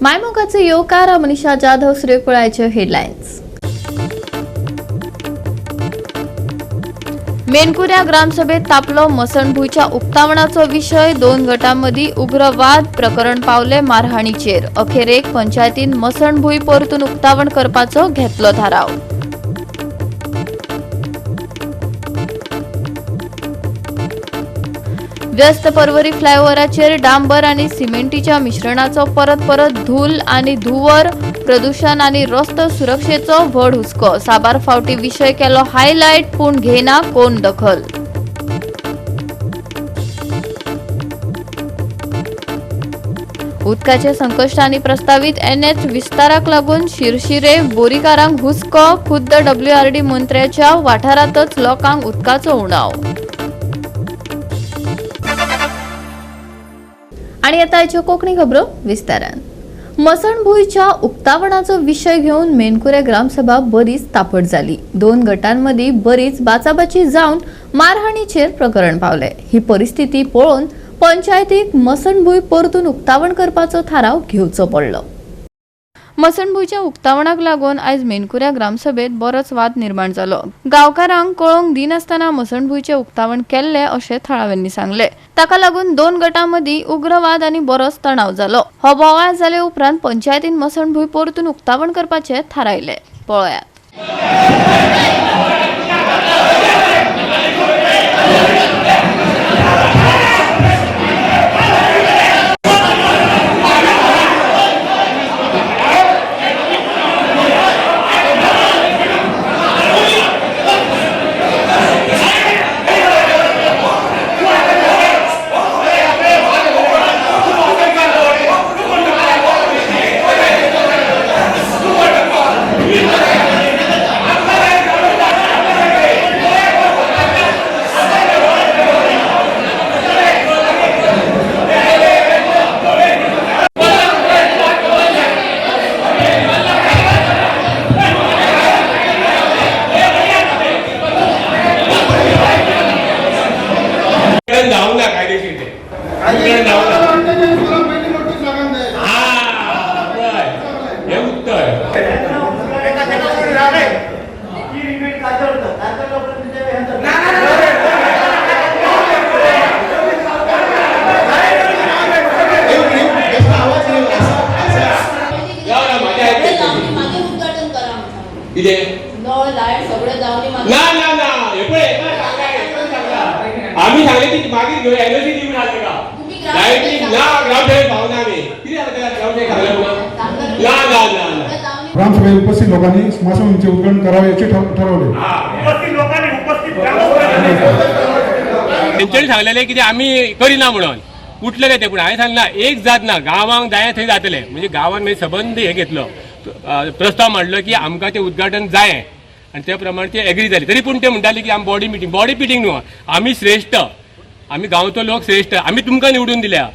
मायमोगाचे येवकार. मनीषा जाधव. सूर्यकुळाचे हेडलाईन्स. मेनकुऱ्या ग्रामसभेत तापलो मसणभूंयच्या उक्तावणाचो विशय. दोन गटांमदीं उग्रवाद, प्रकरण पावले मारहाणीचेर. अखेरेक पंचायतीन मसणभूंय परतून उक्तावण करपाचो घेतलो थाराव. व्यस्त पर्वरी फ्लायओव्हराचेर डांबर आणि सिमेंटीच्या मिश्रणाचो परत परत धूल आणि धुंवर, प्रदूषण आणि रस्तो सुरक्षेचो व्हड हुस्को. साबार फावटी विशय केलो हायलायट, पूण घेना कोण दखल. उदकाचे संकश्ट आणि प्रस्तावित एनएच विस्ताराक लागून शिरशिरे बोरीकारांक हुस्को. खुद्द डब्ल्यूआरडी मंत्र्याच्या वाठारांतच लोकांक उदकाचो उणाव. आणि आता आयच्यो कोंकणी खबरो विस्तारान. मसणभूंयच्या उक्तावणाचो विशय घेवन मेनकुरे ग्रामसभा बरीच तापट जाली. दोन गटांमदीं बरीच बाचाबाची जावन मारहाणीचेर प्रकरण पावले. ही परिस्थिती पळोवन पंचायतीक मसणभूंय परतून उक्तावण करपाचो थाराव घेवचो पडलो. मसणभूंयच्या उक्तावणाक लागून आयज मेनकुऱ्या ग्रामसभेत बरोच वाद निर्माण जालो. गांवकारांक कळोवंक दिनासतना मसणभूंयचें उक्तावण केल्लें अशें थळाव्यांनी सांगलें. ताका लागून दोन गटां मदीं उग्रवाद आनी बरोच तणाव जालो. हो बोवाळ जाले उपरांत पंचायतीन मसणभूंय परतून उक्तावण करपाचें थारायलें. पळयात. जाऊ ना, कायदेशीर ते प्रकरण जाऊ ना. हा, पळय, हे उत्तर. राव राव, माझ्या ऐक. मागीर उद्घाटन करा म्हणटा. कितें? नळ लायट सगळें जावनी मागीर. ना ना ना, हे पळय, सांगला, हे सांगला. आम्ही सांगले की मागीर घेऊ, एनओसी दिवन आहा ताका. तुम्ही लायटी ना, ग्रामसभेत पावना आम्ही. कितें जालें ताका ग्रामसभेत सांगलें म्हणून? ना ना ना ना. ग्रामसभेत उपस्थित लोकांनी स्मशानभूमीचे उद्घाटन करावे याचे ठरवले. उपस्थित लोकांनी, उपस्थित ग्रामस्थांनी. तेंच्यांनी सांगलेलें की ते आमी करिना म्हणून उठलेले ते, पूण हांवें सांगलें ना, एक जात ना, गांवांक जाय थंय जातलें. म्हणजे गांवान मागीर सबंद हे घेतलो, प्रस्ताव मांडलो की आमकां तें उद्घाटन जाय आनी त्या प्रमाणे ते एग्री जाले. तरी पूण ते म्हणटाले की आमी बॉडी मिटींग, बॉडी मिटींग न्हू, आमी श्रेश्ठ, आमी गांवचो लोक श्रेश्ठ, आमी तुमकां निवडून दिल्या,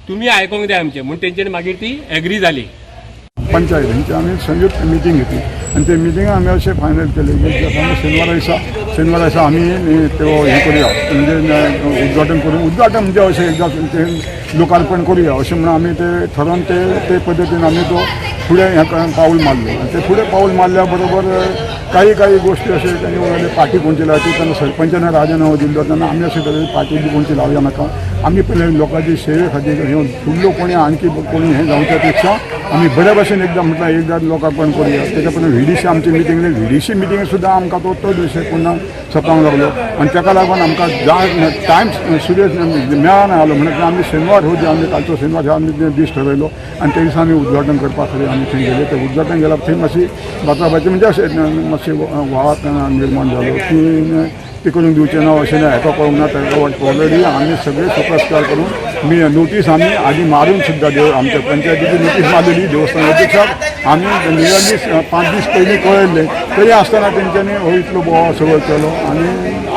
तुमी आयकोंक जाय आमचें म्हूण तेंच्यांनी मागीर ती एग्री जाली. पंचायत हेंची आमी संयुक्त मिटींग घेतली आनी ते मिटिंगाक आमी अशें फायनल केलें की आमी शेनवारा दिसा आमी तो हें करुया, म्हणजे उद्घाटन करून, उद्घाटन म्हणजे अशें एकदां तें लोकार्पण करुया अशें म्हणून आमी ते ठरोवन ते ते पद्दतीन आमी तो फुडें हें पावल मारलें. आनी ते फुडें पावल मारल्या बरोबर काही काही गोष्टी अशे त्यांनी उलयले, पार्टी कोणची लावची. तेन्ना सरपंचान राजीनामो दिल्लो. तेन्ना आमी अशें केलें, पार्टी बी कोणची लावया नाका, आमी पयलीं लोकांची सेवे खातीर हे फुडलो कोणी आणखी कोणी हें जावच्या पेक्षा आमी बऱ्या भशेन एकदां म्हटल्यार एकदां लोकार्पण करुया. तेच्या पयलीं व्हीडीसी आमची मिटींग, व्हीडीसी मिटींग सुद्दां आमकां तो तो विशय पुन्हा सतावंक लागलो आनी ताका लागून आमकां जाय टायम सुरेश मेळना जालो. म्हणटकीर आमी शेनवार हो, आमी कालचो शेनवार हो आमी दीस ठरयलो आनी त्या दिसा आमी उद्घाटन करपा खातीर आमी थंय गेले. ते उद्घाटन गेल्या थंय मातशी बाचाबाची, म्हणजे अशें मातशें वाद निर्माण जालो की ते करून दिवचें ना, अशें ना, हेका कळूंक ना, ताका. ऑलरेडी आमी सगळे सुप्रस्कार करून मी नोटीस आमी आदी मारून सुद्दां देव आमच्या पंचायतीची नोटीस मारलेली देवस्थान अध्यक्षाक आमी नियरली 5 दीस पयलीं कळयल्लें. तरी आसतना तेंच्यांनी हो इतलो बोवाळ सगळो केलो. आनी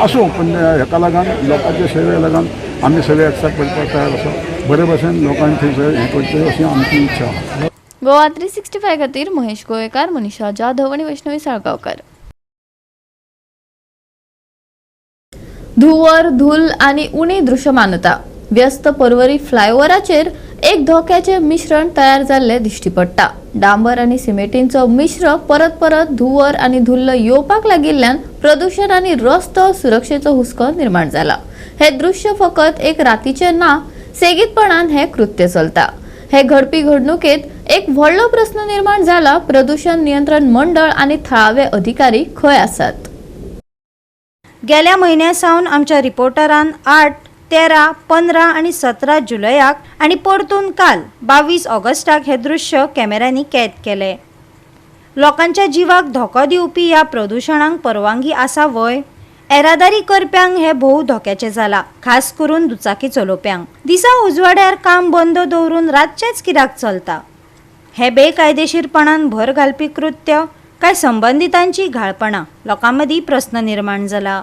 आसूं, पण हेका लागून, लोकांच्या सेवे लागून आमी सगळे एक्सेप्ट करपाक तयार आसा. बरे भशेन लोकांनी थंयसर हें करचें अशी आमची इच्छा आसा. गोवा 365 खातीर महेश गोवेकार, मनीषा जाधव आणि वैष्णवी साळगांवकर. धुंवर, धूल आणि उणी दृश्यमानता. व्यस्त पर्वरी फ्लायओव्हराचेर एक धोक्याचें मिश्रण तयार जाल्लें दिश्टी पडटा. डांबर आनी सिमेंटीचो मिश्र परत परत धुंवर आनी धुल्ल येवपाक लागिल्ल्यान प्रदूशण आनी रस्तो सुरक्षेचो हुस्को निर्माण जाला. हे दृश्य फकत एक रातीचें ना, सेगीतपणान हें कृत्य चलता. हे घडपी घडणुकेत एक व्हडलो प्रस्न निर्माण जाला, प्रदूषण नियंत्रण मंडळ आनी थळावे अधिकारी खंय आसात? गेल्या म्हयन्या सावन आमच्या रिपोर्टरान 8, 13, 15 आनी 17 जुलयाक आनी परतून काल 22 ऑगस्टाक हे दृश्य कॅमेऱ्यांनी कैद केले. लोकांच्या जिवाक धोको दिवपी ह्या प्रदुशणांक परवानगी आसा व्हय? येरादारी करप्यांक हे भोव धोक्याचें जाला, खास करून दुचाकी चलोवप्यांक. दिसा उजवाड्यार काम बंद दवरून रातचेंच कित्याक चलता? हे बेकायदेशीरपणान भर घालपी कृत्य काय संबंदितांची घाळपणां? लोकां मदीं प्रस्न निर्माण जाला.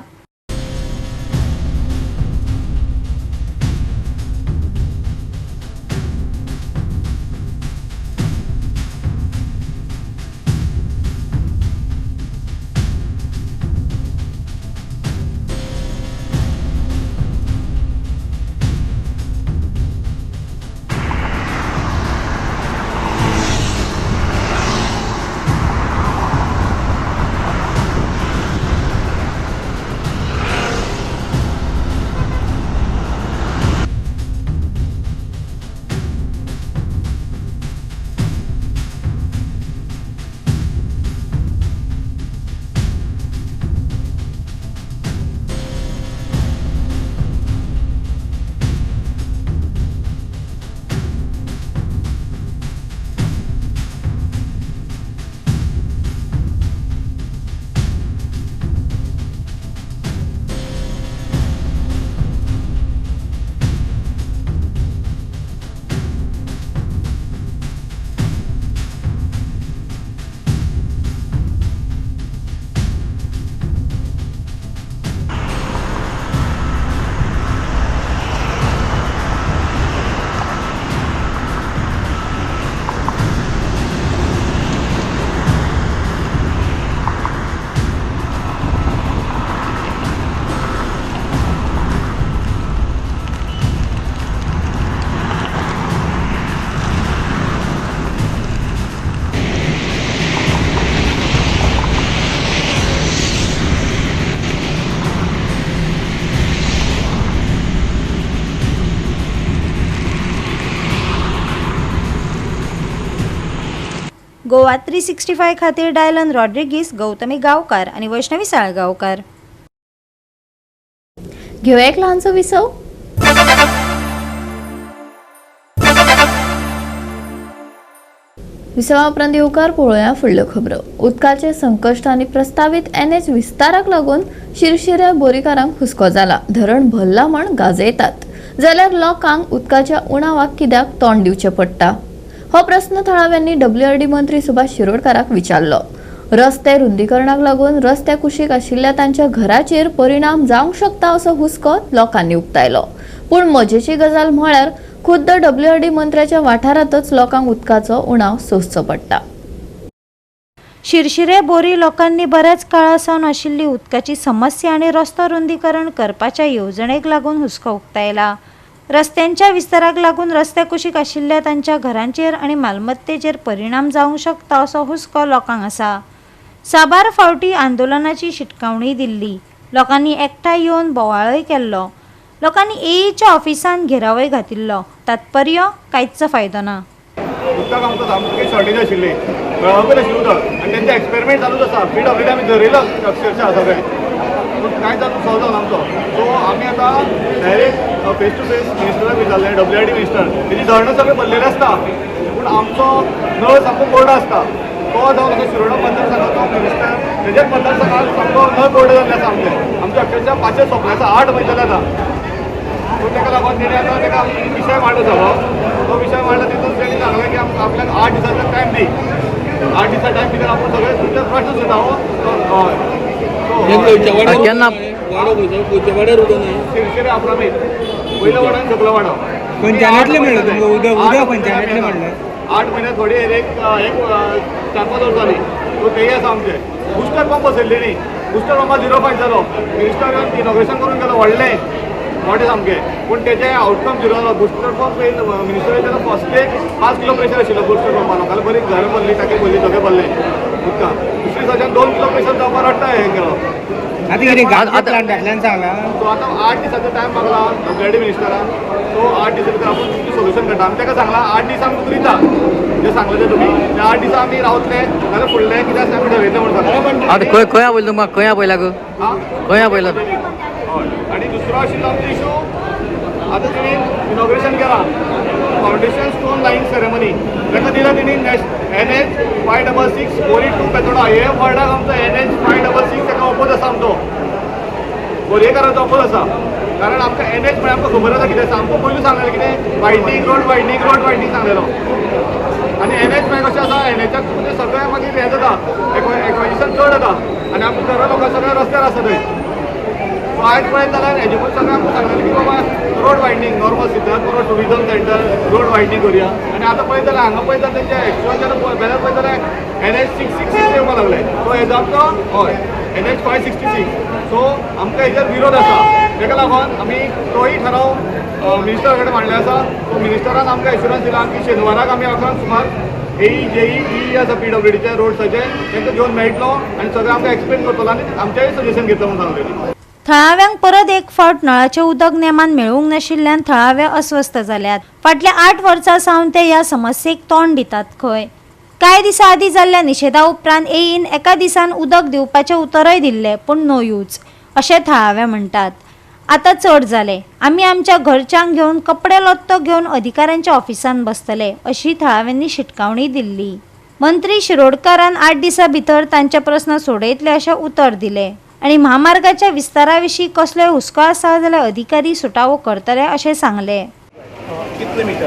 गोवा 365 खातीर डायलन रॉड्रिगीस, गौतमी गांवकार आनी वैष्णवी साळगांवकार. घेवया एक ल्हानसो विसव. विसवा उपरांत येवकार पळोवया फुडल्यो खबरो. उदकाचे संकश्ट आनी प्रस्तावीत एनएच विस्ताराक लागून शिरशिऱ्या बोरीकारांक हुस्को जाला. धरण भरला म्हण गाजयतात जाल्यार लोकांक उदकाच्या उणावाक कित्याक तोंड दिवचें पडटा? हो प्रस्न थळाव्यांनी डब्ल्यूआरडी मंत्री सुभाष शिरोडकाराक विचारलो. रस्ते रुंदीकरणाक लागून रस्त्या कुशीक आशिल्ल्या तांच्या घराचेर परिणाम जावंक शकता असो हुस्को लोकांनी उक्तायलो. पूण मजेची गजाल म्हळ्यार खुद्द डब्ल्यूआरडी मंत्र्याच्या वाठारांतच लोकांक उदकाचो उणाव सोंसचो पडटा. शिरशिरे बोरी लोकांनी बऱ्याच काळा सावन आशिल्ली उदकाची समस्या आनी रस्तो रुंदीकरण करपाच्या येवजणेक लागून हुस्को उक्तायला. रस्त्यांच्या विस्ताराक लागून रस्त्या कुशीक आशिल्ल्या तांच्या घरांचेर आनी मालमत्तेचेर परिणाम जावंक शकता असो हुस्को लोकांक आसा. साबार फावटी आंदोलनाची शिटकावणी दिल्ली. लोकांनी एकठांय येवन बोवाळय केल्लो. लोकांनी एईच्या ऑफिसांत घेरावय घातिल्लो. तात्पर्य कांयच फायदो ना. उदकाक आमकां सामकी शॉर्टेज आशिल्ली, मेळोवपी नाशिल्लें उदक आनी तेंचे एक्सपेरिमेंट चालूच आसा. पीडब्ल्यूडी आमी धरयलो अक्षरशा सगळें, पूण कांय जावन सॉल्व जावन आमचो. सो आमी आतां डायरेक्ट फेस टू फेस मिनिस्टराक विचारलें, डब्ल्यूआरडी मिनिस्टर, तेजी धरणां सगळें भरलेलें आसता पूण आमचो नळ सामको कोरडो आसता. तो जावन आतां शिरोडा मतदारसंघाचो मिनिस्टर, तेज्याच मतदारसंघात सामको नळ कोरडो जाल्ले आसा आमचे. आमचे अक्षरशा 500 सोंपले आसा, 8 म्हयने जाले आतां. सो ताका लागून तेणी आतां ताका विशय मांडलो सगळो. तो विशय मांडला तितून तेणी सांगलें की आमकां आपल्याक 8 दिसांचो टायम दी, 8 दिसा टायम भितर आपूण सगळे तुमचे प्रश्न सुटावो. केन्ना शिरशिरे आपरामीत वयलो वाडो आनी सकलो वाडो खंयच्यानांतलें म्हणलें तुमकां उदक? उदक खंयच्यानांतलें म्हणलें? 8 म्हयने थोडी एक 4-5 वर्सां जालीं. सो तेय आसा आमचे. बुस्टर पंप बसयल्ली न्ही, बुस्टर पंपा 0 फायट जालो. मिनिस्टर इनॉग्रेशन करून गेलो व्हडलें मोठें सामकें, पूण पूण तेजे आउटकम झिरो जालो. बुस्टर पंप मिनिस्टर तेन्ना फर्स्ट एक 5 किलो प्रेशर आशिल्लो बुस्टर पंपा. लोकांना बरी घरां भरली, टाकी भरली, सगळें भरलें उदकां. दुसरे दिसाच्यान 2 किलो प्रेशर जावपाक रडटा हें केलो. आतां कितें गांवच्या प्लांटांतल्यान सांगलां. सो आतां 8 दिसाचो टायम मागला डब्ल्यूडी मिनिस्टरान. सो 8 दिसा भितर आपूण तुमचें सोल्युशन काडटा. आमी ताका सांगलां 8 दीस आमकां दिता जें सांगलें तें तुमी, त्या 8 दिसा आमी रावतले नाल्यार फुडलें कितें आसा आमी ठरयतले म्हणून सांगलां. आतां खंय खंय आपयला तुमकां? खंय आपयला गो? आं? खंय आपयला? हय. आनी दुसरो आशिल्लो आमचो इशू, आतां तेणी इनॉग्रेशन केलां फावंडेशन स्टोन लायींग सेरेमनी, ताका दिला तेणी NH 566 बोरी 2 बेतोडा. हे वर्डाक आमचो NH 566 ताका ओपोज आसा, आमचो बोरयेकारांचो ओपोज आसा. कारण आमकां NH म्हळ्यार आमकां खबर आसा कितें आसा. आमकां पयलू सांगलेलें कितें widening road, widening road, widening सांगलेलो. आनी NH म्हळ्यार कशें आसा, NHाक म्हणजे सगळें मागीर हें जाता, एक्वाजिशन चड जाता आनी आमकां घरा लोकां सगळ्या रस्त्यार आसा थंय. सो आयज पळयत जाल्यार हेजे पयलीं सगळें आमकां सांगलेलें की बाबा road widening normal Siddharth Manohar tourism centre road widening करुया. आनी आतां पळयत जाल्यार हांगा पळयत जाल्यार तेंचे एक्चुअल जेन्ना बॅनर पळयत जाल्यार NH 666 येवपाक लागले. सो हेजो आमचो हय NH 566. सो आमकां हेजेर विरोध आसा, तेका लागून आमी तोय ठराव मिनिस्टरा कडेन मांडले आसा. सो मिनिस्टरान आमकां एश्युरन्स दिला की शेनवाराक आमी 11 सुमार AE JE EE आसा PWDचे रोड्साचे तांकां घेवन मेळटलो आनी सगळें आमकां एक्सप्लेन करतलो आनी आमचेंय सजेशन घेतलो म्हणून सांगलें. थळाव्यांक परत एक फावट नळाचें उदक नेमान मेळूंक नाशिल्ल्यान थळावे अस्वस्थ जाल्यात. फाटल्या 8 वर्सां सावन ते ह्या समस्येक तोंड दितात खंय. कांय दिसां आदीं जाल्ल्या निशेधा उपरांत एईन एका दिसान उदक दिवपाचें उतरय दिल्लें, पूण नो यूज अशें थळावे म्हणटात. आतां चड जालें, आमी आमच्या घरच्यांक घेवन कपडे लत्तो घेवन अधिकाऱ्यांच्या ऑफिसांत बसतले अशी थळाव्यांनी शिटकावणी दिल्ली. मंत्री शिरोडकारान 8 दिसां भितर तांचे प्रस्न सोडयतले अशें उतर दिलें आनी म्हामार्गाच्या विस्तारा विशीं कसलोय हुस्को आसा जाल्यार अधिकारी सुटावो करतले अशें सांगलें. कितले मिटर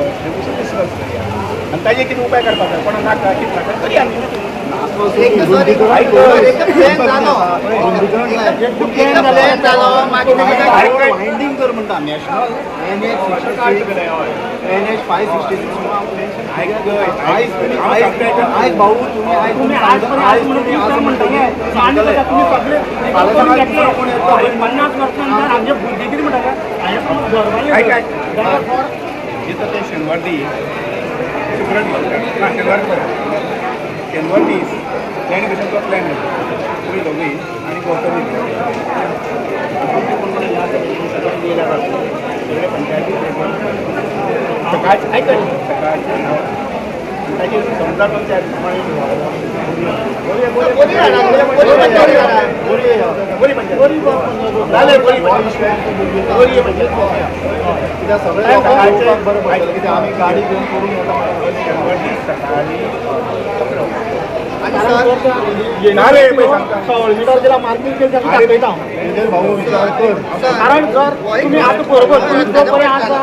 आनी ताजे कितें उपाय काडपाक जाय, कोणाक नाका कितें नाका तरी आमी वायंडींग कर म्हणटा नॅशनल NH 66 NH 566. आयज भाऊ तुमी आयज शेनवार दीस शुक्रार ना शेनवार शेनवार दीस प्लॅन कशें तो प्लॅन तुमी दोगूय आनी गौतमी सगळे पंचायती सकाळचे आयकय सकाळचे ताचेर समजा पंचायत कित्याक आमी गाडी घेवन करून सकाळी भाऊ विचार कर, कारण जर तुम्ही आतां बरोबर तुम्ही जोपर्यंत आसा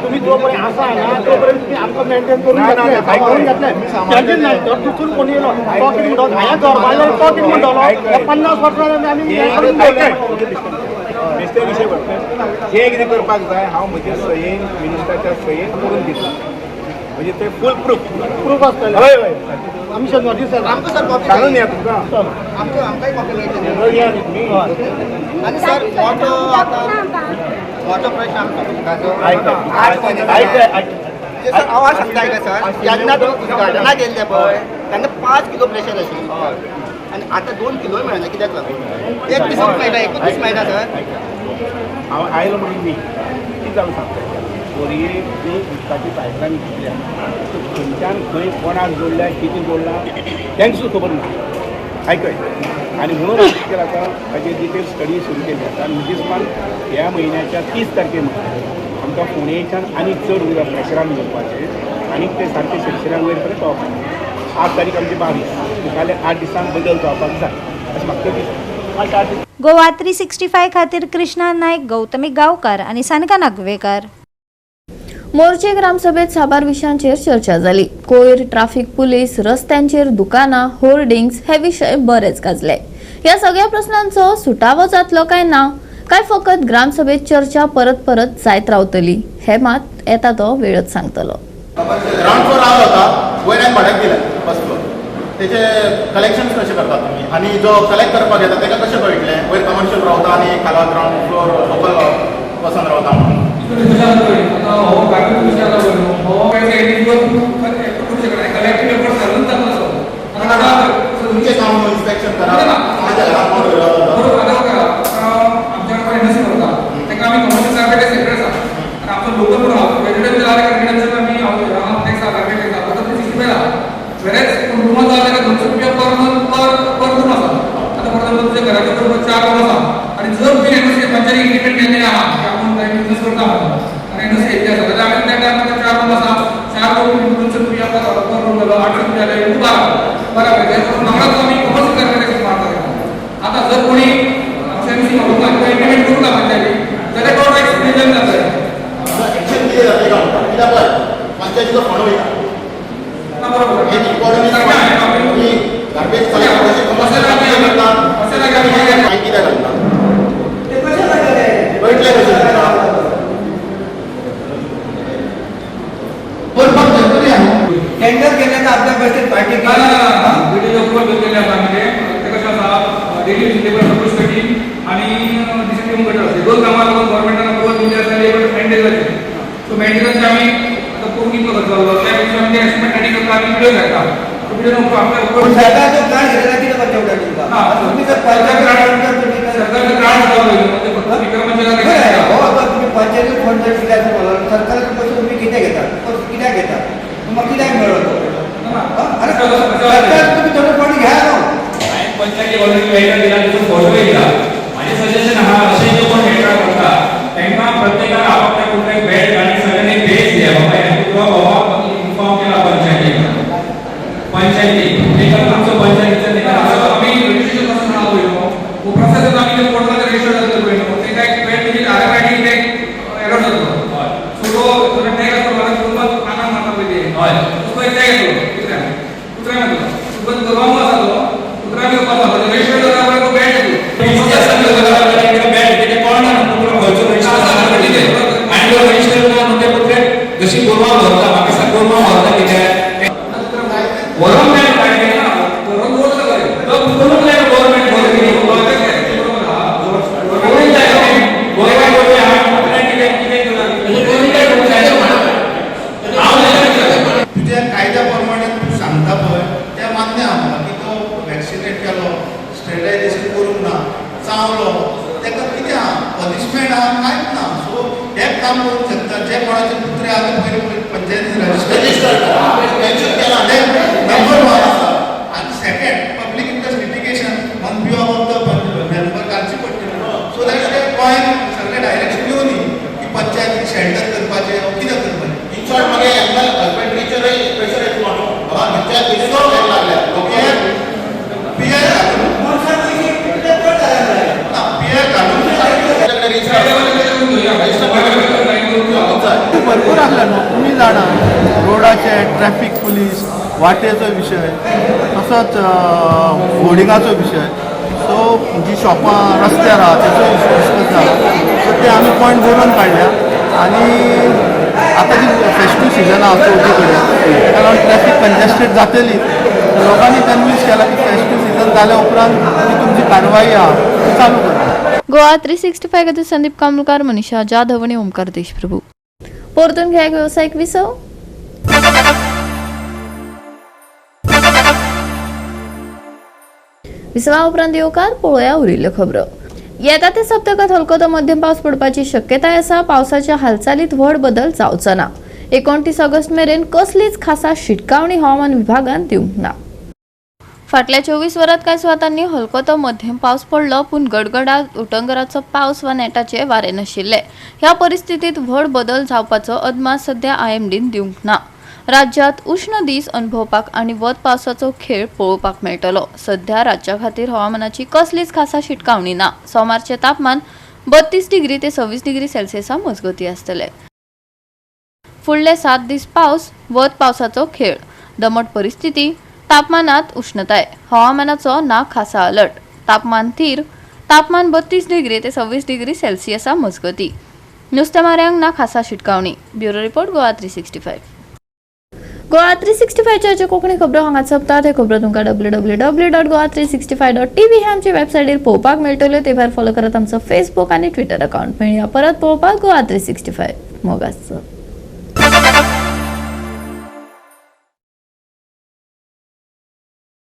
तुम्ही जोपर्यंत आसा ना तोपर्यंत तुम्ही आमकां मेंटेन करून घेतले, करून घेतले. तेजे नंतर दुसरो कोणी येयलो तो कितें म्हणटलो, हांवें दरबारलो तो कितें म्हणटलो, 50 वर्सां आमी बेश्टे विशय जें कितें करपाक जाय हांव म्हजे सयेन मिनिस्टराच्या सयेन करून दिता, म्हणजे ते फूल प्रूफ प्रूफ आसतलें. हय हय आमी शेनवार दीस सांगून या तुमकां आनी सर मोठो आतां मोठो प्रश्न आमकां सर हांव सांगता का सर, जेन्ना उद्घाटना केल्लें पळय तेन्ना 5 किलो प्रेशर आशिल्लें आनी आतां 2 किलोय मेळना. कित्याक लागून? एक दिसूच मेळटा, एकूच दीस मेळटा सर. हांव आयलो म्हणून न्ही कितें जावन सांगता, बोरये जी उदकाची पायपलायन घातल्या खंयच्यान खंय कोणाक जोडल्या कितें जोडलां तांकां सुद्दां खबर ना. आयकय आनी म्हणून हांवें कितें केलां आतां ताजे डिटेल स्टडी सुरू केली आसा. आनी म्हजे सुमार ह्या म्हयन्याच्या 30 तारखे म्हटल्यार आमकां फोंडेच्यान आनी चड उदक प्रेशरान घेवपाचें आनी तें सारकें शिरशिऱ्यां वयर पर्यंत पावपाचें. 8 तारीख आमची 22, मुखारल्या 8 दिसांक बदल जावपाक जाय अशें म्हाका दिसता. गोवा 365 खातीर कृष्णा नायक, गौतमी गांवकार आनी सानका नागवेकर. मोर्चे ग्रामसभेत साबार विशयांचेर चर्चा जाली. कोयर, ट्राफिक पुलीस, रस्त्यांचेर दुकानां, होर्डिंग्स हे विशय बरेच गाजले. ह्या सगळ्या प्रस्नांचो सुटावो जातलो काय ना, काय फकत ग्रामसभेत चर्चा परत परत जायत रावतली हे मात येता तो वेळच सांगतलो. ग्रावंड फ्लोर आलो होता वयर हांवें भाड्याक दिलें फर्स्ट फ्लोर, तेचे कलेक्शन कशें करता तुमी आनी जो कलेक्ट करपाक येता तेका कशें कळटलें वयर कमर्शियल रावता आनी खाला ग्रावंड फ्लोर लोकल बसून रावता म्हणून. तुमचें काम इन्स्पेक्शन करा, कोणाच्या घरात कोण वयलो. एक्शन कितें जातलें काय म्हणटा? कित्याक पळय पंचायतीचो फंड वयता, हे इम्पॉर्टंट गार्बेज कलेक्शन कमर्शियल करता, मागीर कित्याक घालता कळटलें कशें तुमकां? टेंडर केलें तर आपल्या भशेन पार्टी. सरकारचो ग्रांट घेतला कितें करचें पडटा तुमकां? तुमी जर पंचायत हो तुमी पंचायती फंड जर कित्याक सरकाराचे पयशे तुमी कितें घेतात, कित्याक घेतात, तुमकां कित्याक मेळ्ळो तो? अरे सरकार तुमी थोडे फंड घ्या न्हू. पंचायती ऑलरेडी वेगळं दिला, तितून फोटो येयला. म्हाजें सजेशन आहा अशें जे कोण हेटरा करता तांकां प्रत्येकाक आपापल्या कुत्र्याक बॅट आनी सगळ्यांनी बेस दिया बाबा ह्या कुत्रो बाबा इन्फॉर्म केला पंचायतीक, पंचायतीक ताका आमचो पंचायतीचो आमी रजिस्ट्रेशन पासून आहा पळय न्हू, प्रोसेस आमी ते पोर्टलाचेर रजिस्टर जातले पळय न्हू, ते काय बॅट म्हणजे R F I D error जातलो. सो तो टॅग आसता कुटुंबात कानाक मारता पळय ते, तो एक टॅग येतलो कुत्र्याक, कुत्र्याक येतलो सुबत गोरवांक आसा तो कुत्र्याक येवपाचो आसा, रजिस्टर जाता पळय तो बॅट येतलो. जशी गोरवां व्हरता, म्हाका दिसता गोरवां व्हरता कित्याक व्हरोंक जाय, करूंक जाय गव्हर्मेंट, करूंक जाय गोरवां गोरवां कितें कितें करूंक जाय. तुज्या कायद्या प्रमाणे तूं सांगता पळय तें मान्य आमकां की तो वॅक्सिनेट केलो, स्टरिलायजेशन करूंक ना, चावलो, ताका कितें आहा पनिशमेंट आहा? कांयच ना. सो हें काम करूंक शकता जे कोणाचे कुत्रे आहा ते पयलीं पंचायतीन रजिस्टर केला, तें नंबर वन आसा. आनी second, public interest litigation on behalf of the member घालची पडटली, सो that ते गोंयान सगळें डायरेक्शन येवनी की पंचायतीन शेल्टर करपाचें वा कितें करपाचें. इन शॉर्ट मागीर एनिमल हजबंड्रीचेरय प्रेशर येतलो न्हू बाबा, पंचायत रिसोर्स लागल्या पी I घालून ना, पी I घालून भरपूर आसले न्हू. तुमी जाणा, रोडाचे ट्रॅफिक पुलीस, वाटेचो विशय, तसोच होर्डिंगाचो विशय, सो जी शॉपां रस्त्यार आहा तेचो डिस्कस जाला. सो ते आमी पॉयंट बरोवन काडल्या. आनी आतां जी फेस्टीव सिजन आहा चवथी कडेन, ताका लागून ट्रॅफिक कंजेस्टेड जातली. लोकांनी कन्विन्स केला की फेस्टीव सिजन जाल्या उपरांत जी तुमची कारवाई आहा ती चालू करा. गोवा 365 खातीर संदीप कामलकार, मनीषा जाधव आणि ओमकार देशप्रभू. परतून घ्या एक वेवसायीक विसव. विसवा उपरांत येवकार. पळोवया उरिल्ल्यो खबरो. येता ते सप्तकात हलको तो मध्यम पावस पडपाची शक्यताय आसा. पावसाच्या हालचालीत व्हड बदल जावचो ना. 29 ऑगस्ट मेरेन कसलीच खासा शिटकावणी हवामान विभागान दिवंक ना. फाटल्या 24 वरांत कांय सुवातांनी हलको तो मध्यम पावस पडलो, पूण गडगडाट, उटंगराचो पावस वा नेटाचे वारें नाशिल्ले. ह्या परिस्थितीत व्हड बदल जावपाचो अदमास सध्या आयएमडीन दिवंक ना. राज्यांत उश्ण दीस अणभवपाक आनी वत पावसाचो खेळ पळोवपाक मेळटलो. सध्या राज्या खातीर हवामानाची कसलीच खासा शिटकावणी ना. सोमारचें तापमान 32 डिग्री ते 26 डिग्री सेल्सियसा मजगती आसतलें. फुडले 7 दीस पावस, वत पावसाचो खेळ, दमट परिस्थिती, तापमानात उष्णताय, हवामानाचो ना खासा अलर्ट. तापमान थीर, तापमान 32 डिग्री ते 26 डिग्री सेल्सियसा मजगती. नुस्तेमाऱ्यांक ना खासा शिटकावणी. Bureau report, Goa 365. गोवा 365 च्यो कोंकणी खबरो हांगा सोंपतात. हे खबरो तुमकां www.goa365.tv हे आमचे वेबसायटीर पळोवपाक मेळटल्यो. ते भायर फॉलो करात आमचो फेसबूक आनी ट्विटर अकावंट. मेळया परत पळोवपाक गोवा 365. मोगाचो.